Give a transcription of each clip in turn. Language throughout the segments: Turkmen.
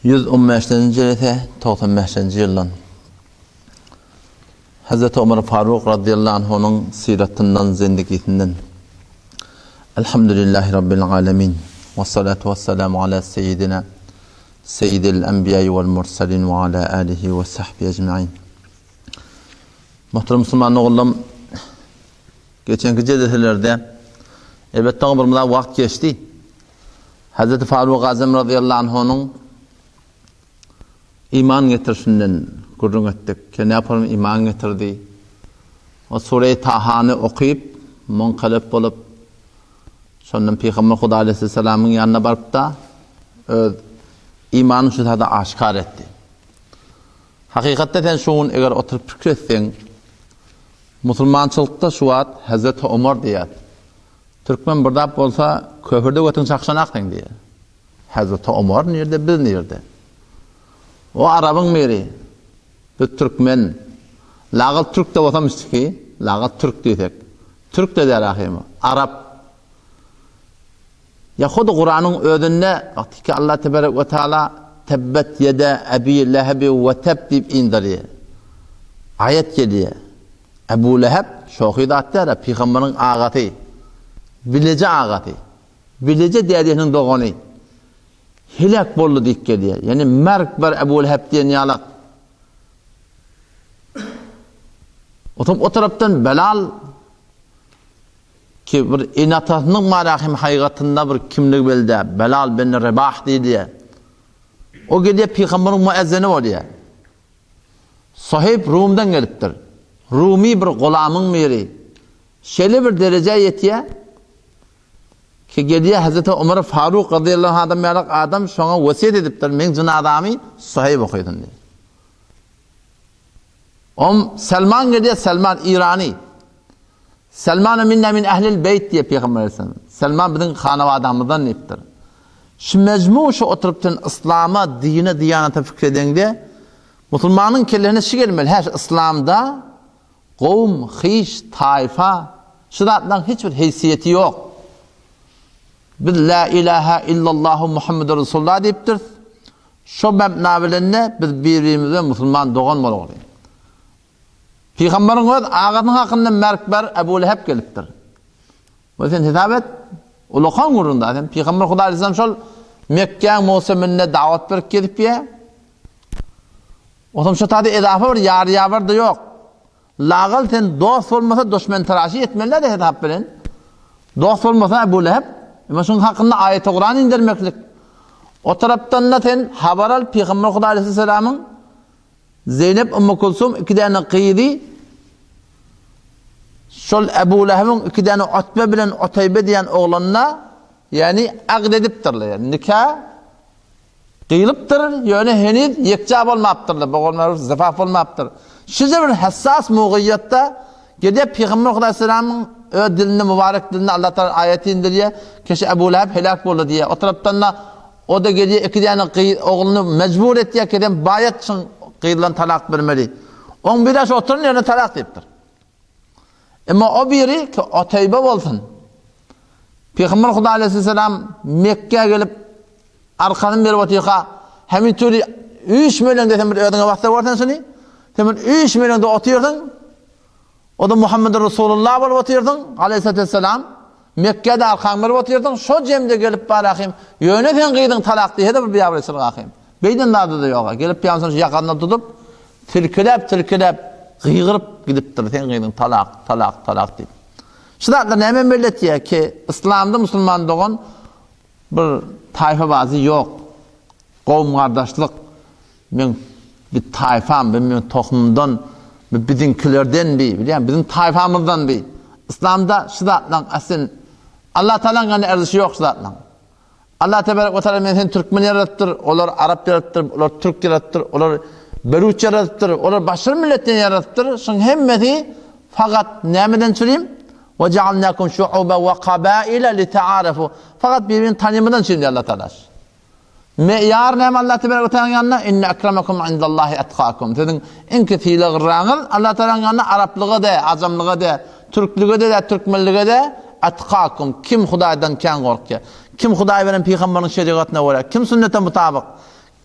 115-nji jelese 95-nji ýyldan. Hazreti Omar Faruk radiyallahu anhunyň syratyndan, zendigisinden. Elhamdülillahi Rabbil alemin. Ve salatu ve selamu ala seyyidina seyyidil enbiýai vel mursalin ve ala alihi ve sahbihi ecmain. Muhterem musulman ogullam, geçenki jeleselerde elbetde bir mula wagt geçdi. Hazreti Faruk Azam radıyallahu anhunyň iman getirişinden gürrüň etdik. Ki näpar iman getirdi. O Sure-i Tahany okyp, munkalyp bolup, şondan Pygamber Huda aleyhisselamyň ýanyna baryp-da, öz imanyny şu sada aşkar etdi. Hakykatda sen şu gün eger oturyp pikir etseň, musulmançylykda şu wagt Hazreti Omar diýýär. Türkmen bir zat bolsa, köpürde götüň çakşanak seň diýýär. Hazreti Omar nirde, biz nirde? O arabyň biri, biz türkmen. Lagal türk-de bolsam içki, lagal türk diýsek. Türk-de däl ahymy, arap. Ýa hudy Kuranyň özünde wagtky Allah tebarek we taala Tebbet ýeda Ebi Lehebi we teb diýip inderýär. Aýat gelýär. Ebu Leheb şohy zat däl, pygamberiň agasy. Bileje agasy. Bileje dädesiniň dogany. Heläk boldy diýip gelýär. Ýani merg bar Ebu Leheb diýen ýalak. Otam o tarapdan Belal Ki bir ene-atasynyň marahim haýgatynda bir kimligi belli-dä, Belal bin Rebah diýilýär. O gelýär pygamberiň muezzini bolýar. Soheýb Rumdan gelipdir. Rumy bir gulamyň biri. Şeýle bir derejä ýetýär ki gelýär Hazreti Omar Faruk razyýallahu anh adam ýaly adam şoňa wesýet edipdir, meň jynazamy Soheýb okysyn diýip. Om Selman gelýär, Selman Irany. Selmanu minna min ehlil beýt diýip Pygamber aleyhisselam. Selman biziň hanabadamyzdan diýipdir. Şu mejmu şu oturyp sen islama, dine, diýanata pikir edeňde musulmanyň kellesine şu gelmeli. Hä, şu islamda gowum, hyş, taýfa şu zatlaryň hiç bir heýsiýeti ýok. Biz la ilaha illallahu Muhammedur Resulullah diýipdiris. Şo mebna bilende biz bir-birimize musulman dogan bolaly. Pygamberiň öz agasynyň hakynda merk ber Ebu Leheb gelipdir. We sen hesap et, ulakan gürrüň da sen Pygamber Hudaý aleyhisselam şol Mekgäň mowsumynda dawat berip gezip ýe. Otam şo taýda edafa bir ýar-ýabar da ýok. Lagal sen dost bolmasa duşmen taraşy etmeli-de hesap bilen. Dost bolmasa Ebu Leheb, emma şuň hakynda aýat-y Kuran indermeklik. O tarapdan-da sen habar al Pygamber Hudaý aleyhisselamyň Zeýnep Ummu Kulsum iki däne gyzy şol Ebu Lehebiň iki däne Utbe bilen Uteýbe diýen oglanyna ýagny agd edipdirler. Ýagny nika gyýylypdyr, ýöne heniz ýekja bolmapdyrlar, bogulma zifaf bolmapdyr. Şeýle bir hassas mugyýetde gelýär Pygamber Hudaýsalamyň öz dilinde mübarek dilinde Allah Taala aýaty indirýär, Keşe Ebu Leheb helak boldy diýýär. O tarapdan-da O-da gelýär, iki däne gyz, ogluny mejbur etýär ki, sen baýat şuň gyzlaryny talak bermeli. Oň biri şu oturan ýerinde talak diýipdir. Emma o biri ki, Oteýbe bolsun. Pygamber Hudaý aleyhisselam Mekgä gelip arkasyny berip otyrka, hemin türi üýşmeleňde sen bir özüňe basda görsen şuny. Sen bir üýşmeleňde otyrsyň. O-da Muhammedur Resulullah bolup otyrdyň, aleýhissalatu wesselam. Mekgede arkaň berip otyrdyň, şo jemde gelip bar ahym, ýöne seň gyzyň talak diýse-de bir biabraýçylyk ahym. Beýden zady-da ýog-a. Gelip pygamber şu ýakandan tutup, silkeläp-silkeläp, gygyryp gidipdir, seň gyzyň talak, talak, talak diýip. Şu zatlar näme belletýär ki, yslamda musulman dogan bir taýfabazy ýok. Kowum-gardaşlyk Meň bir taýfam, bir meň tohumymdan, bir biziňkilerden bi, bilýäňmi, biziň taýfamyzdan bi. Yslamda şu zatlaryň aslyn Allah Tagalaň ýanynda erzişi ýok şu zatlaryň. Allah tebarek we taala men seni türkmen ýaradypdyr, olar arap ýaradypdyr, olar türk ýaradypdyr, olar beluç ýaradypdyr, olar başga bir milletden ýaradypdyr. Şuň hemmesi fakat nämeden çürim? Ve cealnakum şuuben ve kabaile li taarafu. Fakat birbirini tanymadan çürim diýär Allah Tagala. Meýar näme Allah tebarek we taalaň ýanynda? Inne akramakum indallahi etkakum. Siziň iň ki sylaglyragyňyz Allah taalaň ýanynda araplyga de, ajamlyga de, türklüge de, türkmenlige de etkakum. Kim Hudaýdan kän gorkýar? Kim Hudaý beren pygambaryň şerigatyna görä? Kim sünnete mutabyk?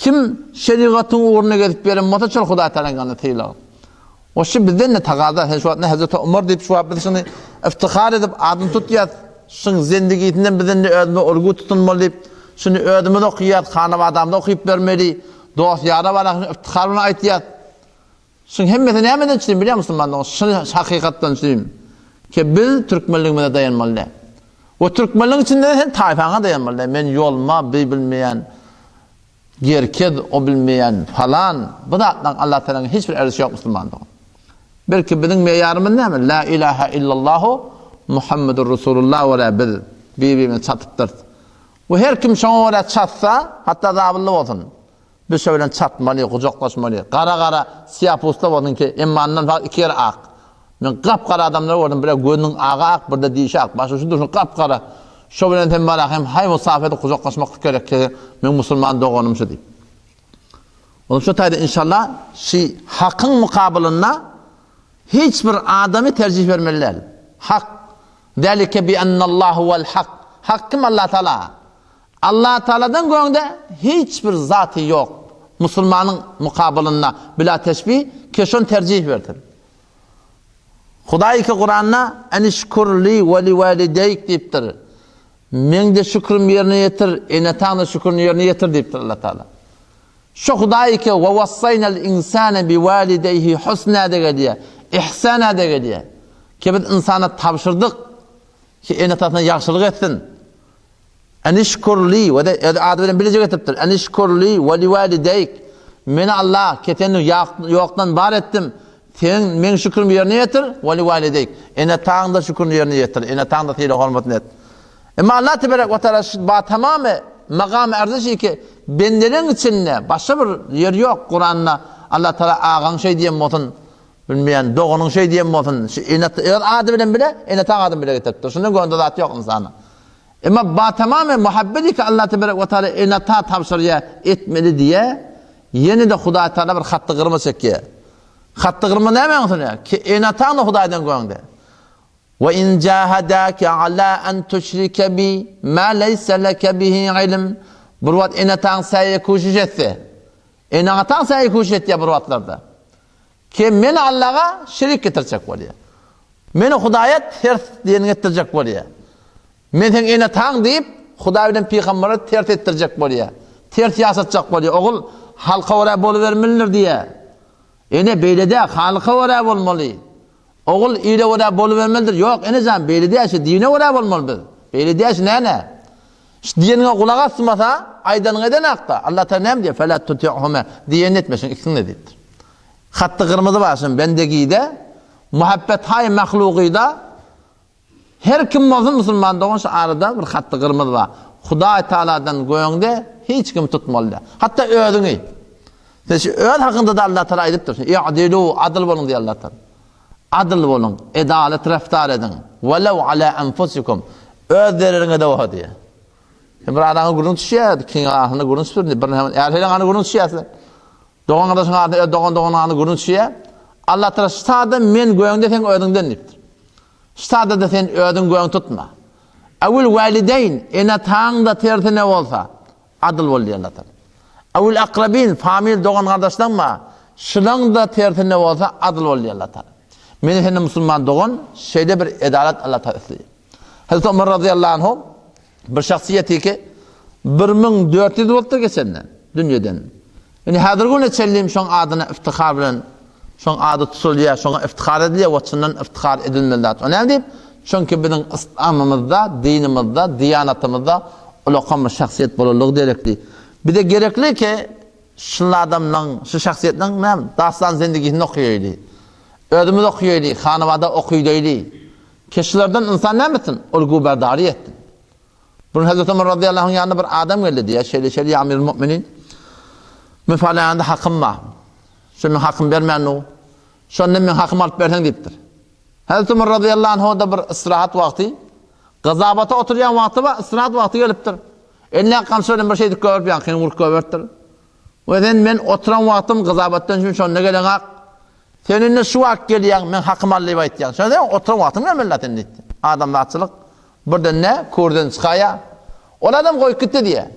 Kim şerigatyň ugrunda gezip ýören bolsa, şol Hudaý Tagalaň ýanynda sylag. O şu bizden-de tagaza, sen şu wagt ne Hezreti Omar diýip şu wagt biz şuny iftihar edip adyny tutýas, şuň zendigisinden biz indi özümize ulgy tutunmaly diýip, şuny özümiz okaýas, hanabadamyza okyp bermeli, dost-ýara bara şuny iftihar bilen aýtýas. Şuň hemmesi nämeden üçin bilýär musulman dogan, şuny hakykatdan üçin ki biz türkmenligimize daýanmaly däl. We türkmenligiň içinde sen taýpaňa daýanmaly däl. Men ýolma, bi bilmeýän, Gerkez o bilmeýän falan bu zatlaryň Allah Tagalaň hiç bir erzişi ýok musulman dogan. Belki biziň meýarymyz näme? La ilaha illallahu Muhammedur Rasulullah görä biz bir-birimizi çatypdyrys. We her kim şoňa görä çatsa, hatda zabylly bolsun. Biz şo bilen çatmaly, gujaklaşmaly. Gara-gara syýapusda bolsun ki, emma andan fakt iki ýeri ak. Men gap-gara adamlary gördüm, bire gözüniň agy ak, birde dişi ak. Başy şu durşuna gap-gara. Şo bilen sen bara hem haý musafir edip gujaklaşmaklyk gerek ki, meň musulman doganym şu diýip. Onuň şu taýda inşallah şi hakyň mukabylynda hiç bir adamy terjih bermeli däl. Hak. Zalike bi ennallahu huwal hak. Hak kim Allah Taala. Allah Taaladan göňde hiç bir zaty ýok. Musulmanyň mukabylynda bila teşbih ki şony terjih bersin. Hudaý ki Kuranda Enişkur li we li walideýk diýipdir. Meň-de şükrüm ýerine ýetir, ene-ataň-da şükrüni ýerine ýetir diýipdir Allah Taala. Şu Hudaý ki we wassaýnal insane bi walideýhi husna-da gelýär, ihsana-da gelýär. Ki biz ynsana tabşyrdyk ki ene-atasyna ýagşylyk etsin. Enişkur li we de öz ady bilen bileje getiripdir. Enişkur li we li walideýk. Meni Allah keteni ýokdan bar etdim. Sen meň şükrümi ýerine ýetir we li walideýk. Ene-ataňda şükrüni ýerine ýetir. Ene-ataňda sylag hormatyny et. Emma Allah teberek we taala şu ba tamamy magam erziş ki bendeleň içinde başga bir ýer ýok Kuranda Allah taala agaň şeý diýen bolsun bilmeýän doganyň şeý diýen bolsun şu ene öz ady bilen bile ene-ataň adyny bile getiripdir. Şundan gönde zat ýok ynsana. Emma ba tamamy muhabbet ki Allah teberek we taala ene-ata tabşyrýar etmeli diýe, ýene-de Hudaý Taala bir hatdy gyrma çekýär. Hatdy gyrma näme aňsynýar? Ki ene-ataňda Hudaýdan göňde. Wa in jahadaka ala an tushrika bi ma laysa laka bihi ilm. Bir wagt ene-ataň säýe kuşuş etse. Ene-ataň säýe kuşuş etýär bir wagtlarda. Ki men Allaha şirik getirjek bolýar. Meni Hudaýa ters diýeniňi etdirjek bolýar. Men seň ene-ataň diýip, Hudaý bilen pygambere ters etdirjek bolýar. Ters ýaşatjak bolýar. Ogul, halka görä bolubermelidir diýýär. Ene, beýle däl, halyka görä bolmaly. Ogul, ile görä bolubermelidir. Ýok, ene jan, beýle däl, şu dine görä bolmaly biz. Beýle däl, şu näne? Şu diýeniňe gulak asmasa, aýdanyňy edenakda. Allah Taala näme diýýär? Fela tuti'huma. Diýenini etme, şuň ikisini-de diýipdir. Hatda gyrmyzy başym bendegide, muhabbet haý mahlugyda her kim bolsun musulman dogan şu arada bir hatda gyrmyzy bar. Hudaý Taaladan göňde hiç kim tutmaly däl. Hatda özüňi. Sen şu öz hakyňda da Allah Taala aýdypdyr. I'dilu adyl boluň diýýär Allah Taala. Adyl boluň, edalet reftar ediň. Walaw ala anfusikum. Öz zereriňe-de bolsa diýýär. Sen bir araňa gürrüň düşýär, ikiň arasynda gürrüň düşüpdir. Bir är heleň gürrüň düşýär. Dogan gardaşyň arasynda öz dogan doganyň arasynda gürrüň düşýär. Allah Taala şu sada men göňde seň özüňden diýipdir. Şu sada-da sen özüň göň tutma. Awil walideýn ene-ataň da tersine bolsa adyl bol diýen Allah Taala. Awil akrabin famil dogan gardaşlaň ba şulaň da tersine bolsa adyl bol diýen Allah Taala. Meni senden musulman dogan şeýle bir edalat Allah Taala isleýär. Hazreti Omar razyýallahu anhu Bir şahsyýeti ki, 1400 bolupdyr geçenden, dünýeden. Indi häzir güne çenli şoň adyna iftihar bilen, şoň ady tutulýar, şoňa iftihar edilýär, we çyndan iftihar edilmeli zat. O näme diýip? Çünki biziň yslamymyzda, dinimizde, diýanatymyzda ulakan bir şahsyýet bolanlygy gerekli. Bize gerekli ki, şul adamlaň, şu şahsyýetleň näme, dastan zendigisini okaýaýly. Özümiz okaýaýly, hanabada okaýdaýly. Keşilerden ynsan näme etsin? Ol guberdary etsin. Bir gün Hazreti Ömer razyýallahu anhuň ýanyna bir adam geldi diýýär, şeýle şeýle ýa Amirul Mu'minin. Men falan ýanda hakym bar. Şu men hakymy bermän dur. Şondan men hakymy alyp berseň diýipdir. Hazreti Ömer razyýallahu anhu da bir istirahat wagty, gazabata oturýan wagty bar, istirahat wagty gelipdir. Eline gamçy bilen bir şeýdip göberip ýaňkyny urup göberipdir. We sen men oturan wagtym gyzabatdan üçin şonda geleňak. Sen indi şu wagt gelýäň, men hakymy al diýip aýtýaň. Şonda sen oturan wagtyň gelmeli sen diýdi. Adamzatçylyk birden ne körden çykaýa. Ol adam goýup gitdi diýýär.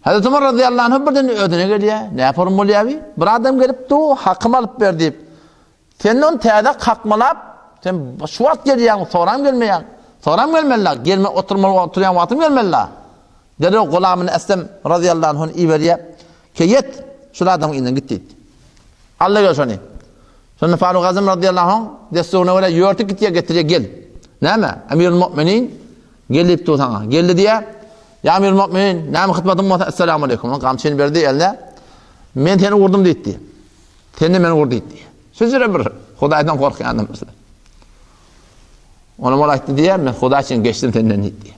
Hazreti Omar razyýallahu anhu birden özüne gelýär. Näme bolýar bi? Bir adam gelip dur, hakymy alyp ber diýip. Sen ony täze kakmalap, sen şu wagt gelýäň, soram gelmeýäň. Soram gelmeli, gelme oturmaly oturýan wagtyň gelmeli. Derrew gulamyny Eslem razyýallahu anhuny iberýär. Ke ýet, şul adamyň yzyndan git diýdi. Alla gel şony. Şonda Faruk Azam razyýallahu anh dessuryna görä ýörtük gitýär, getirýär, gel. Näme? Emirül Mu'minin gel diýip dur saňa. Geldi diýýär. Ýa Emirül Mu'minin, näme hyzmatyň bolsa, Esselamu aleýkum. Onuň gamçyny berdi eline. Men seni urdum diýdi. Sen-de meni ur diýdi. Şujüre bir Hudaýdan gorkýan adam birsi. Onuň ol aýtdy diýýär, men Hudaý üçin geçdim senden diýdi.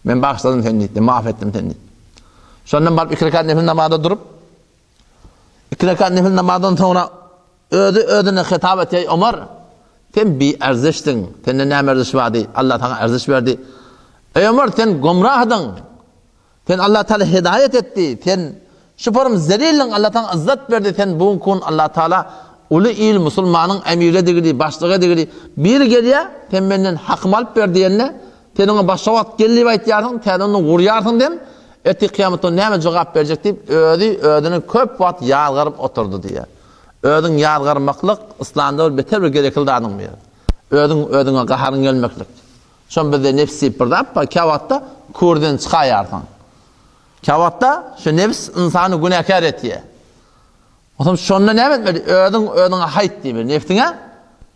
Men bagyşladym seni diýdi, maaf etdim seni diýdi. Şondan baryp iki rekat nefil namaza durup, iki rekat nefil namazdan soňra özi özüne hitap etýär, Omar, sen bi erzişdiň, sende näme erziş bardy? Allah saňa erziş berdi. Eý Omar, sen gumrahdyň. Sen Allah Taala hidaýat etdi. Sen şu forum zelilliň Allah saňa yzzat berdi. Sen bu gün Allah Taala uly il musulmanyň emiri digili, başlygy digili. Biri gelýär, sen menden hakymy alyp ber diýende, sen oňa başga wagt gel diýip aýtýarsyň, täze ony gurýarsyň dem, ertir kyýamatda näme jogap berjek diýip, özi özüni köp wagt ýazgaryp oturdy diýýär. Özüň ýazgarmaklyk yslamda bir beter bir gerekli zadyň biri. Özüň özüňe gaharyň gelmeklik. Şon bizde nebs diýip bir zat bar, käwagtda körden çykaýarsyň. Käwagtda şu nebs ynsany günäkär etýär. Onsoň şonda näme etmeli? Özüň özüňe haýt diýmeli. Nebsiňe,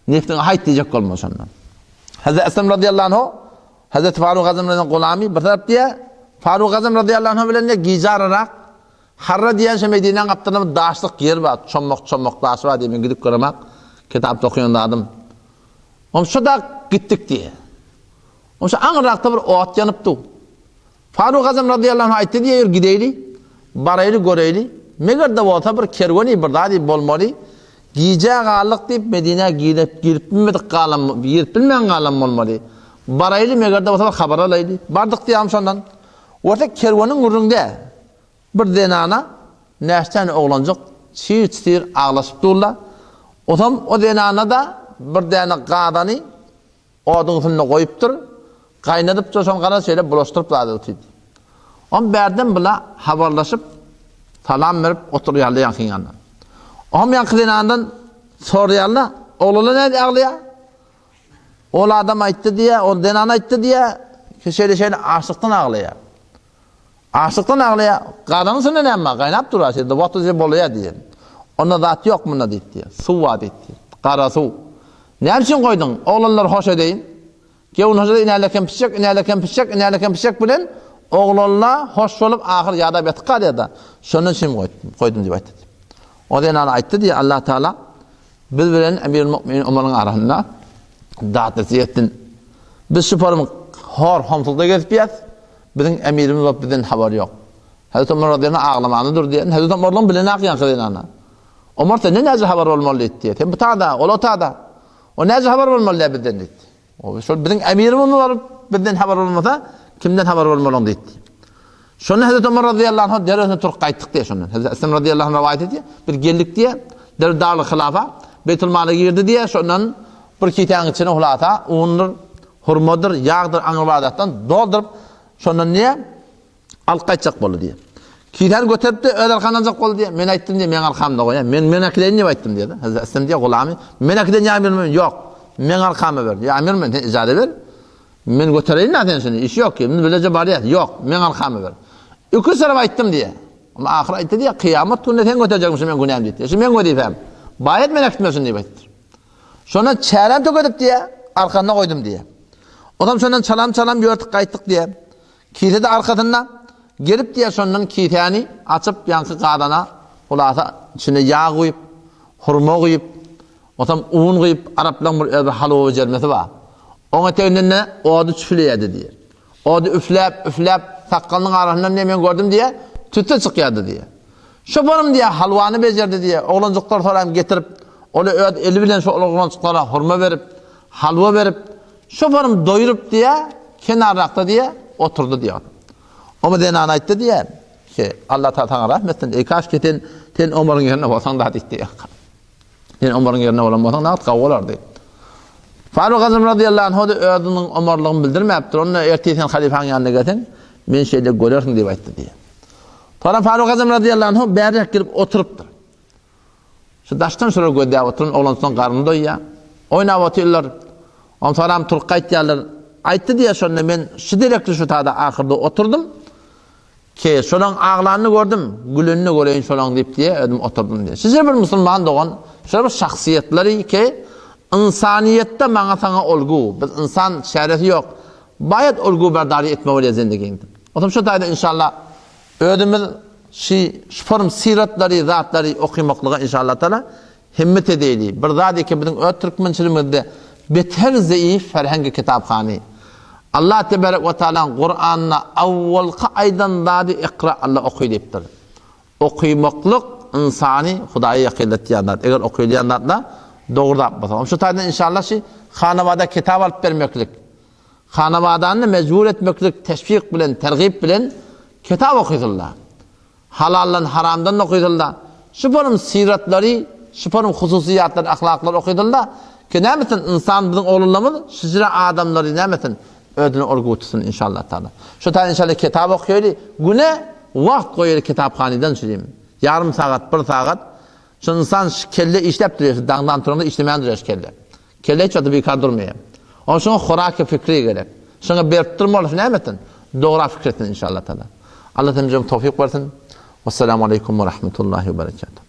nebsiňe haýt diýjek bolma şonda. Hazreti Eslem radiyallahu anhu, Hazreti Faruk Azam bilen gulamy bir tarap diýär. Faruk Azam radiyallahu anhu bilen gije ararak Harra diýen şu Medinäň gapdalynda bir daşlyk ýer bar, çommak-çommak daş bar diýip men gidip göremak, kitapda okaýan zadym. Oň şu dag gitdik diýýär. Oň şu aňryrakda bir ot ýanyp dur. Faruk Azam razyýallahu anh aýtdy diýýär, ýör gideýli, baraýly göreýli. Meger-de bolsa bir kerweni bir zat diýip bolmaly. Gijä galdyk diýip Medinä girip, girip bilmedik galan, girip bilmän galan bolmaly. Baraýly meger-de bolsa bir habar alaýly. Bardyk diýýär şondan. Görse kerweniň gürrüňde. Bir zenana näçe oglanjyk çyr-çyr aglaşyp durlar. Osam o zenana-da bir däne gazany oduň üstünde goýupdyr. Gaýnadypdyr, şony garaz şeýle bulaşdyryp zat otyrdy. Om bärden bula habarlaşyp, salam berip oturýarlar ýaňky ýanynda. Om ýaňky zenandan soraýarlar, oglanlar nädip aglaýar? Ol adam aýtdy diýýär, ol zenan aýtdy diýýär, ki şeýle-şeýle açlykdan aglaýar. Açlykdan aglaýar. Gazanyň içinde näme bar? Gaýnap dur aşyr. Wagty üçin bolýar diýen. Onda zat ýok munda diýdi. Suw bar diýdi. Gara suw. Näme üçin goýduň? Oglanlar hoş edeýin. Gewün hoş edeýin, inälekem pişek, inälekem pişek, inälekem pişek bilen oglanlar hoş bolup ahyr ýadap ýatyp galýar-da. Şondan üçin goýdum, goýdum diýip aýtdy. O zenan aýtdy diýýär, Allah Taala biz bilen Emirül Mu'minin Omaryň arasynda datlasy etsin. Biz şu forum hor homsuzda gezip ýas. Biziň emirimiz bolup bizden habary ýok. Hazreti Omar razyýallahu anh aglamany dur diýen. Hazreti Omarlaň bilen ak ýaňky zenana. Omar senden näce habar bolmaly diýdi diýýär. Sen bu tada, ol o tada. O näce habar bolmaly diýýär bizden diýdi. O şol biziň emirimiz bolup bizden habar bolmasa, kimden habar bolmaly diýdi. Şonda Hazreti Omar razyýallahu anh derrew turup gaýtdyk diýýär şondan. Hazreti Eslem razyýallahu anh rowaýat edýär. Biz geldik diýýär. Derrew Darul Hilafa, Beýtul Mala girdi diýýär. Şondan bir kitäň içine hulasa undur, hurmadyr, ýagdyr aňry bardatdan dolduryp, şondan diýýär, alyp gaýtjak boldy diýýär. Kisäni göterip-de öz arkana aljak boldy diýýär. Men aýtdym diýýär, meň arkamda goýar. Men men äkideýin diýip aýtdym diýýär. Hazreti Eslem diýýär, gulamy, men äkideýin ýa emir ýok. Meň arkama ber. Ýa emir men sen ijaza ber. Men götereýin-dä sen şuny, iş ýok ki, biz bileje barýas. Ýok, meň arkama ber. Iki serap aýtdym diýýär. Amma ahyr aýtdy diýýär, kyýamat gününde sen göterjekmişiň meň günäm diýdi. Şu meň wezipem. Baýat men äkitmesin diýip aýtdyr. Şondan çäräm tökedip diýýär, arkasynda goýdum diýýär. Onam şondan çalam-çalam ýörtük gaýtdyk diýýär. Kise-de arkasynda. Gelip diýýär, şondan kisäni açyp, ýaňky gazana hulasa içine ýag guýup, hurma guýup, onsoň un guýup, araplaryň bir öz bir halwa bejermesi bar. Oň eteginden-de ody çüfleýärdi diýýär. Ody üfläp, üfläp, sakgalynyň arasyndan diýýär, men gördüm diýýär, tüsse çykýardy diýýär. Çopanym diýýär, halwany bejerdi diýýär. Oglanjyklar soraýym getirip, ol öz eli bilen şol oglanjyklara hurma berip, halwa berip, çopanym doýuryp diýýär, kenarrakda diýýär, oturdy diýýär. Oňa zenan aýtdy diýýär, ki, Allah Taala saňa rahmet etsin, eý kaşki sen, sen Omaryň ýerinde bolsaň da diýdi. Sen Omaryň ýerinde bolan bolsaň nagt gowy bolardy. Faruk Azam razyýallahu anhu-da özüniň Omarlygyny bildirmäpdir. Onda ertir sen halypaň ýanyna gelseň, men şeýle görersiň diýip aýtdy diýýär. Soňra Faruk Azam razyýallahu anhu bärräk gelip oturypdyr. Şu daşdan şolary gözläp oturan oglansynyň garny doýýar. Oýnap otyrlar. Onsoňam turup gaýtýarlar. Aýtdy diýýär şonda men şu derekli şu tada ahyrda oturdym. Ki şolaň aglanyny gördüm, gülenini göreýin şolaň diýip diýýär, özüm oturdym diýýär. Şeýle bir musulman dogan, şeýle bir şahsyýetleri ki ynsanyýetde maňa saňa olgu, biz ynsan çäresi ýok. Baýat olgu berdary etme bolýar zendigiňde. Otam şu taýda inşallah özümiz şi şform syratlary zatlary okymaklyga inşallah taala himmet edeýli. Bir zat eke biziň öz türkmençiligimizde beter zeýif ferhengi kitaphany. Allah tebarek we taalaň Kuranda awwalky aýdan zady ikra Allah oky diýipdir. Okymaklyk ynsany Hudaýa ýakynlatýan zat. Eger okylýan zatlar dogry zat bolsa. Şu taýdan inşallah şi hanabada kitap alyp bermeklik, hanabadany mejbur etmeklik teşwik bilen, tergip bilen kitap okysynlar. Halaldan, haramdan okysynlar. Şu forum syratlary, şu forum hususyýatlary, ahlaklary okysynlar. Ki nämesin ynsan biziň oglanlarymyz şijre adamlary nämesin Özüne urgy tutsun inşallah taala. Şu taýda inşallah kitap okaýaly, güne wagt goýaly kitaphanydan çürim. Ýarym sagat, bir sagat. Şu ynsan şu kelle işläp durýar, şu daňdan turanda işlemän durýar şu kelle. Kelle hiç wagt bikar durmaýar. Onuň üçin horaki fikri gerek. Şoňa berip durmaly, şu näme etsin? Dogra fikir etsin inşallah taala. Allah hemmämize towfyk bersin. Wessalamu aleýkum we rahmetullahi we berekatuh.